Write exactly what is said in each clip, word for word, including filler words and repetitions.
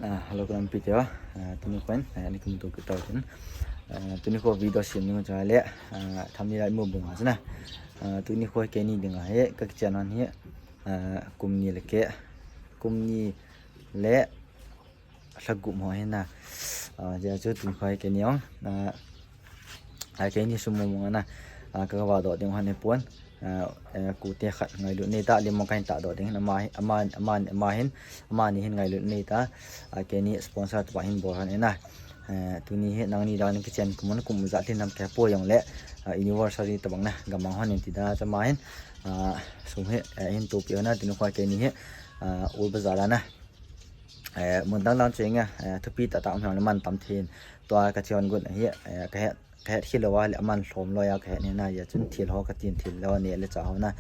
Ah, hello, ka lampi te, ah, tuni kho in, ah, ani kum tu kita tin. Ah, tuni kho video sem ni cha le, ah, thamni lai mo bung ha na. Ah, tuni kho keini ding a he, ka kichen an he, ah, kum ni le ke, kum ni le lha gup mo he na. Ah, ja chu tuni kho keini ong. Ah, ah, keini sum mo mo na. Ah, ka va do ding han he pon. Ah, eh, ku te khat ngailut nei ta, lim mo kahin ta do ding. Ama, ama, ama, ama hin, ama ni hin ngailut nei ta. Ah, keini sponsor tu hin bol han na. Eh, tuni hi nangni dang kichen kum mo kum ja tin nam ke po yong le. Ah, anniversary tabang na. Gamang han ti da cha ma hin. Ah, sum he, eh, hin tu pi na tuni kho keini hi. Ah, ul bazar na. Eh, mun dang dang cheng a, eh, thupi ta ta um hiam le man tam thin. Tua ka chon gun hi, eh, ka het, ka het hi lo a le aman hlom lo ya ka het ni na, ya chun thil ho ka tin thil lo ne le cha ho na.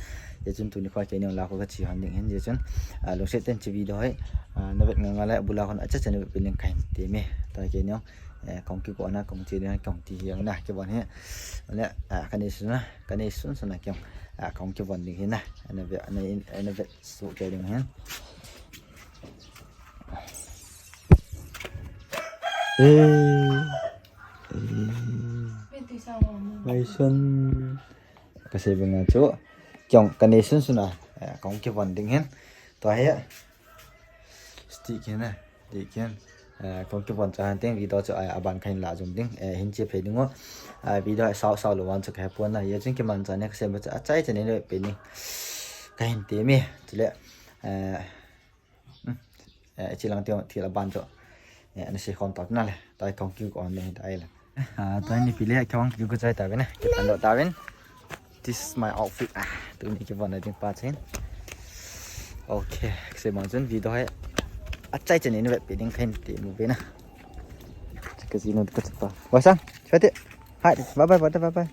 Ya chun tuni kho keini la kho ka chi han ding hin, ya chun, ah, lungset ten chi video hoi, ah, na vet nga nga le bula hon acha cha na vet piling kahin te me. Ta keini, eh, kong ki ko na, kong chi na, kong ti hiang na, ke bon he. Le, ah, ka nei sun na, ka nei sun sun na ke, ah, kong ki bon ding hin na. Ana vet, ana, ana vet su ke ding hin. Eh. Eh. Mai sun. Ka sei bing a chu. Kiong ka nei sun sun a. Eh, kong ki von ding hin. Tua hi. Stick hin a. Stick hin. Eh, kong ki von cha han teng video chu a, aban kahin la jum ding. Eh, hin che phei ding o. Ah, video sao sao lo wan chu ka he pon na. Ye chun ki man cha ne ka sei ba chu. Achai cha ne le pe ni. Kahin te mi. Chule. Eh, Hmm. Eh, chi lang tio thil aban chu. Eh, ana sei khom tap na le. Tai kong ki ko on le tai le. Ah, tai ni pi le kong ki ko chai ta ve na. Ki pan do ta ve. This is my outfit. Ah, tuni ki von na ding pa chen. Okay, sei mang chun video hai. Achai chen in vet pe ding kahin te mu ve na. Ka ji no ka pa. Wa san, chate. Hai, bye bye, bye bye, bye.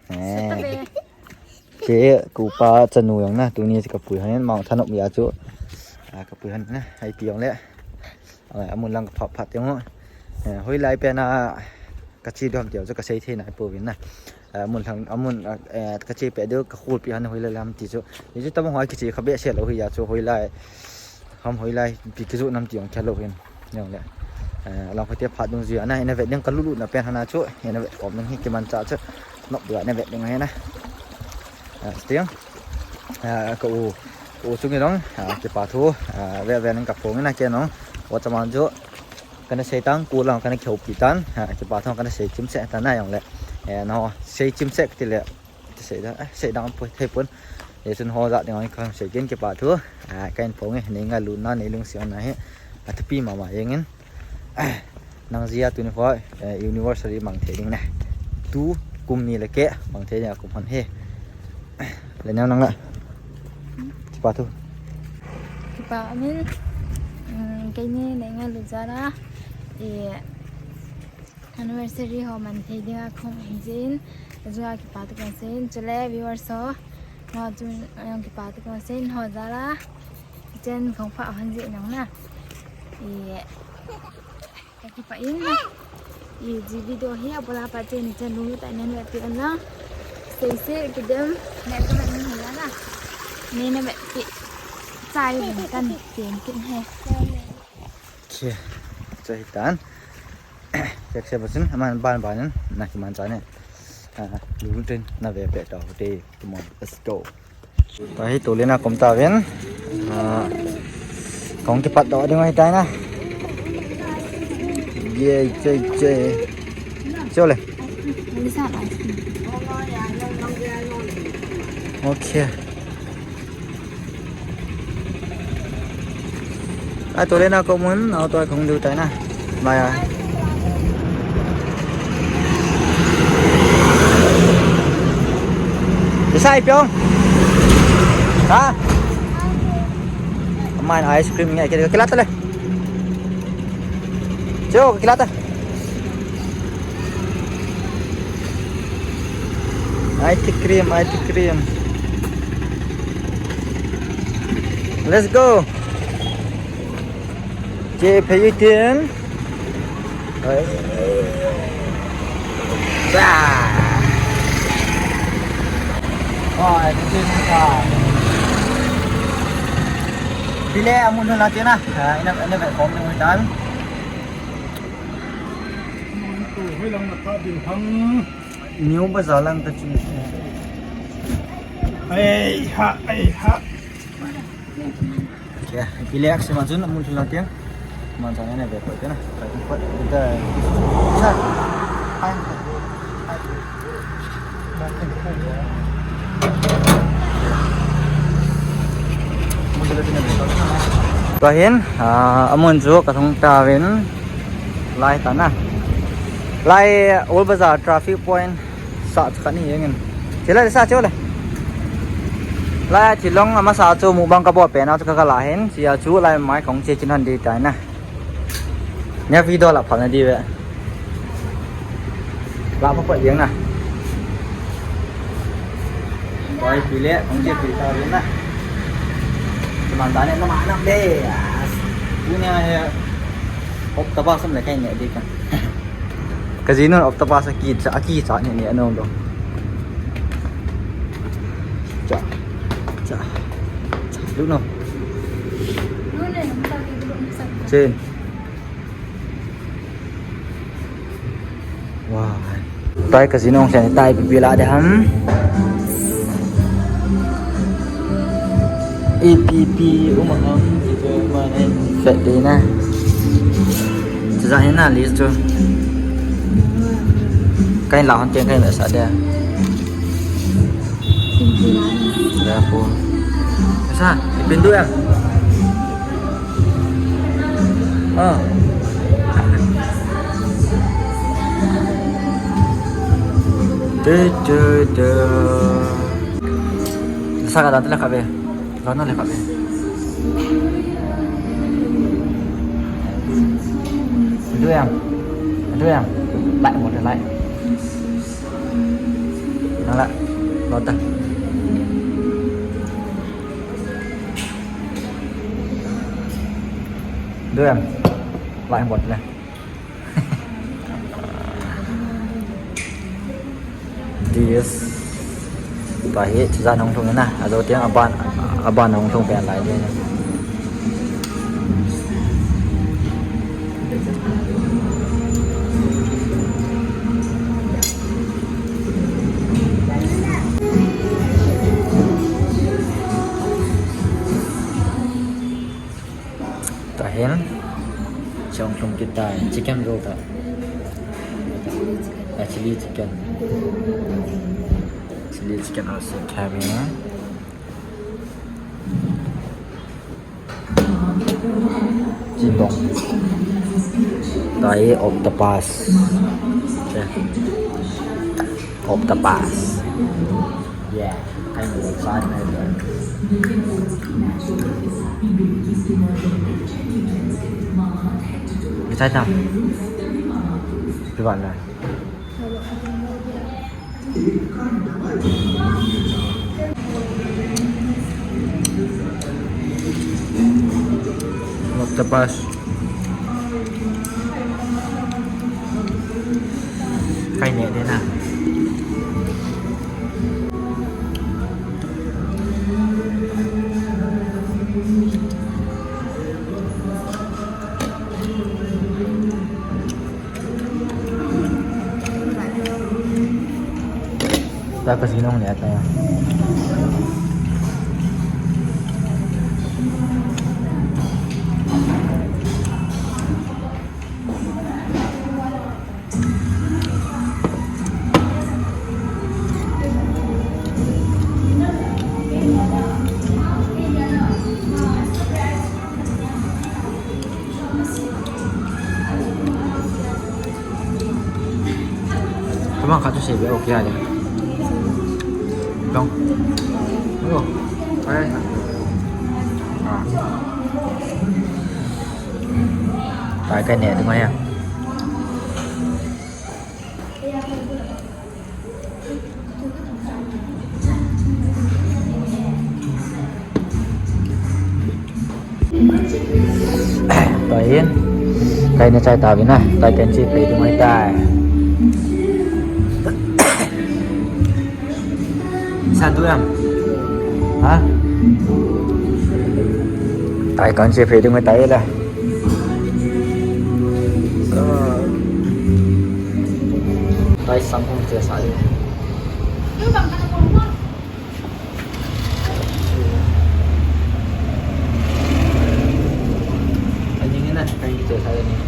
Eh. Che, kupa chanu jong na, tuni ka pui han, mang thanop ya chu. Ah, ka pui han na, ai pi jong le. Ah, amun lang ka phat phat jong. Eh, hoilai pen a, ka chi dom tiu chu ka sei thei nai pouvin na. Ah, amun lang, amun, ah, eh, ka chi pe deu ka khul pi han hoilai lam ti chu. Ni chu tabang hoi ki chi kha be se lo hi ya chu hoilai. Ham hoilai, pi kijoh nam ti jong khel lou hin. Jong le. Eh, alang khote phat dungjuia na, ina vet ding ka lulu na pen hana chu, ina vet khom ding hi kimancha chu. Nop dua ina vet ding hi na. Eh, still. Eh, ka u, ka u chung jong, eh, kipa thu, eh, ve ve ning ka phong ina ke nong. Wa chaman chu, kana sei tang, ku lang kana kheu pi tan, eh, kipa thu kana sei chim se ta na jong le. Eh, no, sei chim se ti le. Ti sei da, eh, sei dang poi thei pon. Ye chun ho ja ding ang khan sei kin kipa thu. Ah, kahin phong e, nei ngailutna, nei lungsetna hi. Athupi mama jeng in. Ah, nang jia tuni kho, eh, anniversary mang thei ding ne. Tu kum ni le ke, mang thei ding a kum hon hi. Le nang nang la. Kipa thu. Kipa min, mm, keini nei ngailut jal a. Eh, Anniversary ho man thei dinga kahung hin jin, ajunga kipa thu kasei in, chule viewers ho, nangho chun, eh, kipa thu kasei in, ho jal a, chen khong pha hon jin nang na. I, ka kipa in, i, ji video hi abul a pat chen chen lunglut tah in neivetpi un lang. Seise kidem, ne ka man ni hi la na. Nei na vetpi. Chai ven kan chen kin he. Okay. Chai tan. Kek se basin, aman ban ban in, na kiman cha ne. Ah, lu tin, na ve pe to, te, come on, let's go. Ta hi tu le na kom ta ven. Ah, kong kipat do ding ai tai na. Ye, che, che. Chole. Okay. Ai, tu le na ko mun, au tu ai khong diu tai na. Mai ai. Isai piong. Ha? Mai ice cream ngai ke ke la ta le. Cho ke la ta. Ice cream, ice cream. Let's go. Che phei tin. Hai. Ba. Oi, tin ka. Ile amun lhun la tina. Ah, ina, ina ve khom ni tan. Hoi lang na ta din hang. New Bazaar lang ta chu. Ai ha, ai ha. Okay, ipi le aksi man chun amun thil lang tiang. Man chang ina ve ko tina. Ka tin kot. Ita. Sa. Ai. Tua hin, ah, amun chu ka thung tauvin lai ta na. Lai Old Bazaar traffic point. Sa chu khat ni jeng in. Chila sa chu le. Lai thil long amasa chu mukbang ka bol pen a chu ka, ka la hin. Sia chu lai mai kong che chin han di tai na. Nia video la phal na di ve. La pha pha jeng na. Koi pi le kong che pi ta jeng na. Chuman ta ne na ma na de. Tunia he. Op ta ba sam le kai ne di ka. Ka jinu op ta ba sa ki cha, ki cha ne ne anom do. Cha. Cha. Cha. Lu no. Chen. Wah. Tai ka jinu khen tai pi pi la de ham. A P P um ham. Fet de na. Cha cha hin na list chu. Kai la hon tiang kai me sa de. Ipin du em? Sa, ipin du em? Ah. Du, du, du. Sa ka dan tila kabe. Lona le kabe. Du em? Du em? Lai mo de lai. Nala, lota. Dua em. Lai bot le. This. Tua hi, chu jan hung lhung na. Ajo tiang aban, aban hung lhung pen lai de. Tahin, chong chung kita, chicken roll ta. Ah, chili chicken. Chili chicken also carry. Jibong. Try octopus. Okay. Octopus. Yeah. Kind of side. Beside them. Diba na? Octopus. Kai ne de na. Ta ka sinong le ta. Tuma khat chu sei ve, okay a le. Long. Oh. Ai. Ah. Tai kai ne tu mai a. Tua hin, kai na chai ta vin a, tai kan chi pai tu mai tai. Sa tu em? Ha? Ai, kan che phe ding mai tai la. Ai, sam hung che sa ding. Ai, ni na, kan che sa ding.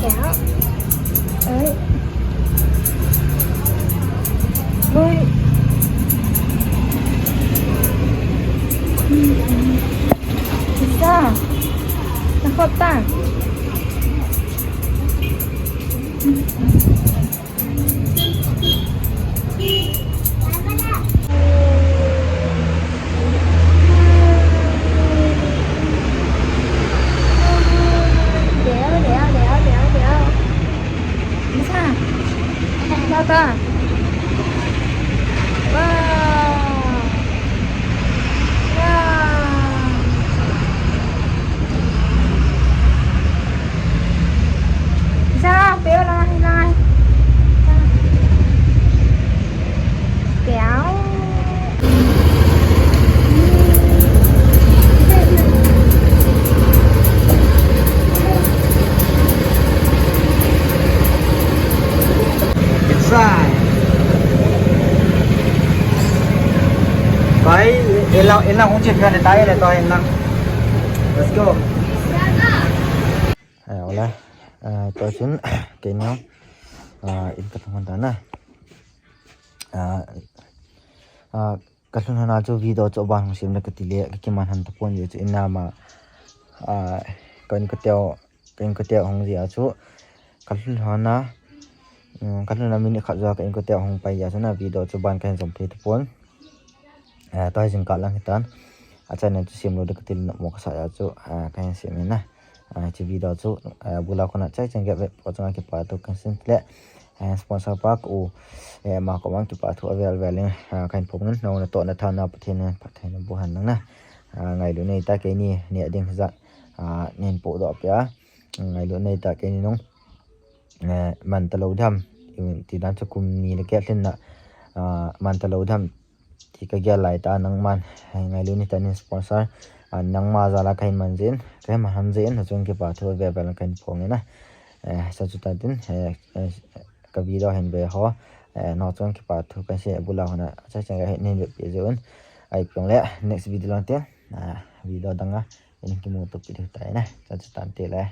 Kéo. Đấy. Ui. Sao? Nó khó ta. Đéo, đéo, đéo, đéo, đéo. Sao? Sao ta? Wow. Wow. Sao? Béo lai, lai. Kéo. Sai. Pai, ela, ela hung chip kan tai le to hin lang. Let's go. Ai, hola. Ah, to chun, kei nau. Ah, in ka thong ta na. Ah, ah, ka lhun hana chu video chu ban hung sem le ka ti le, ka kiman han ta pon je chu in a ma. Ah, ka in ka teo, ka in ka teo hung je a chu. Ka lhun hana, um, ka lhun hana minute khat jo ka in ka teo hung pai je a chu na video chu ban ka hin jom thei ta pon. Eh, tua hi jingkah lang hitan. Achaina chu sem lou ding ka ti le na mo ka sa a chu, eh, ka hin sem in na. Eh, hiche video chu, eh, bula kona chai chang gep ve po chunga kipa thu ka hin sei le. Eh, sponsor pa ka u, eh, ma koma kipa thu avel vel in, eh, ka hin phong in, nangho natohna thanom Pathen in phatthei naboh hen lang na. Eh, ngailut nei ta keini, neh ding jat, eh, nei hin podoh peh a. Ngailut nei ta keini nung. Eh, man talou ding ham, ti dan chu kum ni le keh lhin na, ah, man talou ding ham, ti ka gel lai ta nangman, eh, ngailut nei ta nin sponsor, ah, nangma jal a ka hin man jin, ka hin man ham jin, nachung kipa thu vel vel ka hin phong in na, eh, sa chu tan tin, eh, eh, ka video hin ve ho, eh, nachung kipa thu ka sei bula hona, sa chang ka hin ve pi jun, ai pong le, next video lang tin, ah, video dang a, in kimu to pi diu tai na, sa chu tan te le.